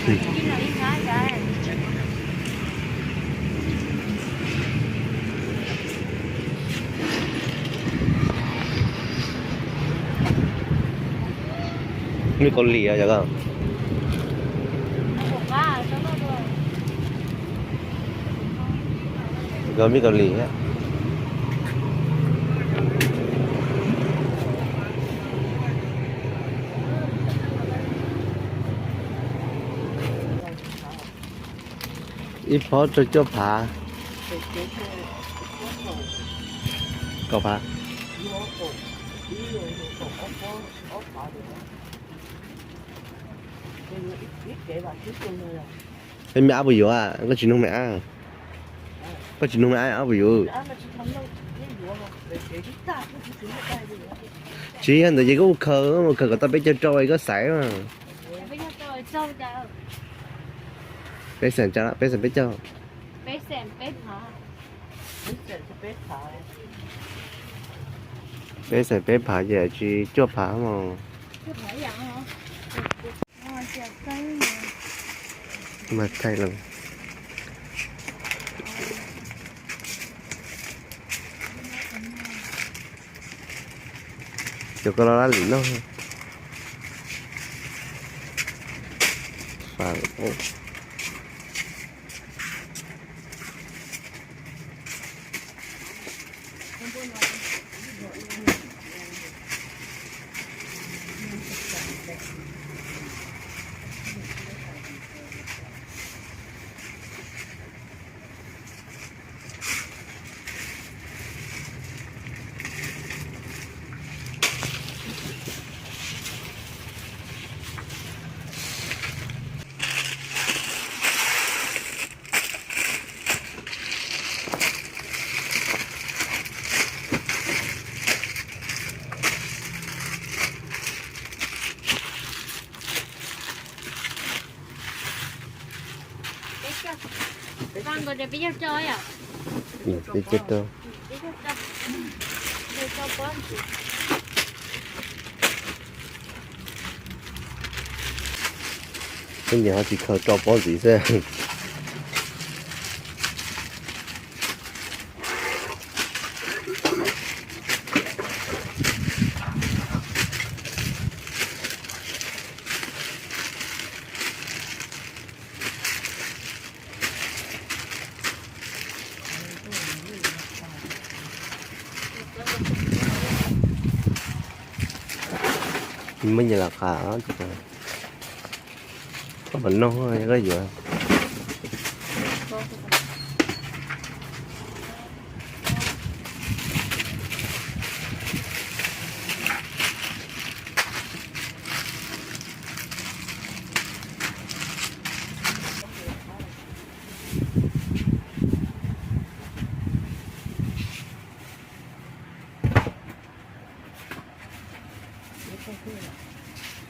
Mej Kaus Lim os cov ko. Ko mej Kaus Lim thiab. Ib phav rau cuaj phav. Kaum phav. Peb me ab puas yuav? Koj tsis nug me ab, koj tsis nug me ab, ab puas yuav? Tsis yog ntawd ces koj ua khaws, ua khaws kom tau peb caug rau koj xaiv. Peb xeem, peb xeem peb caug. Peb xeem peb phav ces tsis cuaj phav mog. Mas thaij los. Cov ko los lab lim noj. Peb niam ho tsis khaws rau pob ntxiv xwb. Muaj nyias los qab, koj mam noj koj yuav.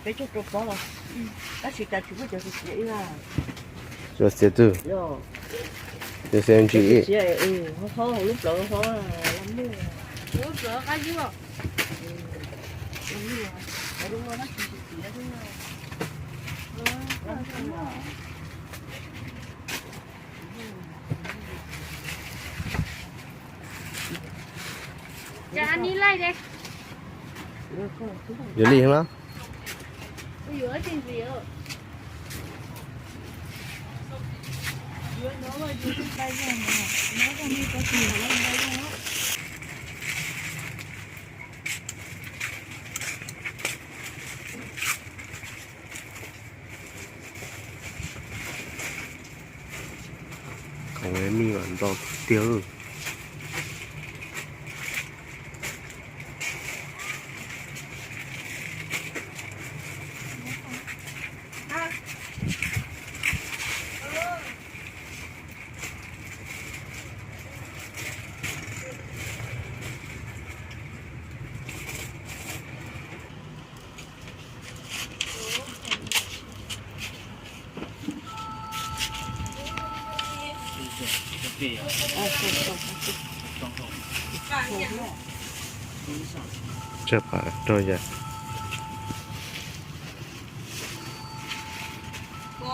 Peb caug rau pob los, tab sis cas tsis muaj cov txiav txiav ib yam. Cov txiav twg? Cov txiav ntsis ib yam. Ho hauv lub plawv ho, lub plawv qab yub. Yuav li los? Khoom me mas ntau tiag. Tsawg phav rau yam. Mij,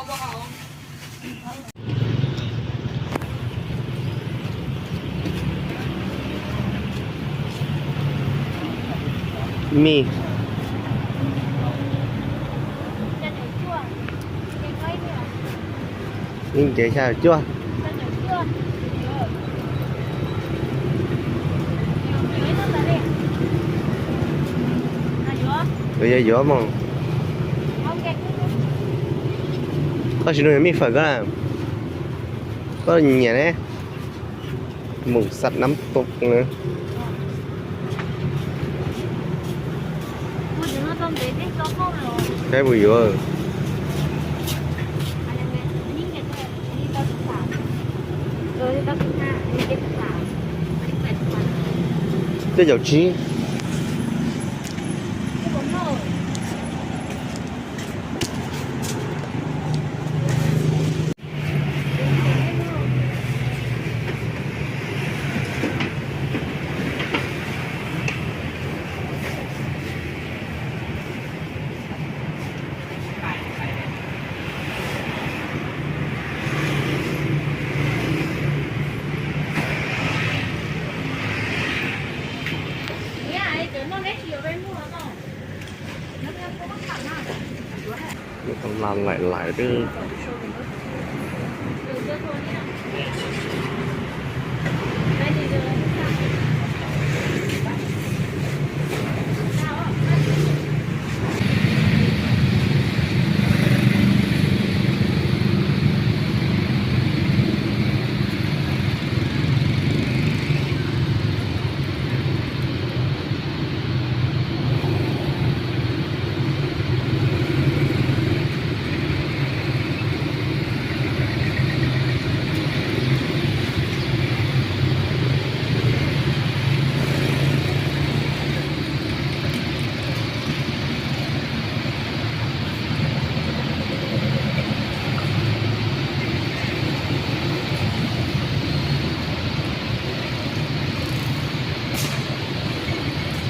ib cev xya cuaj. Yuav yuav mog. Koj tsis nug mij fawm koj na. Koj nyiam ne. Mù sạt nắm tụt nữa. Cái bự dữ. Cái dầu trí. Tam las laim laim twb.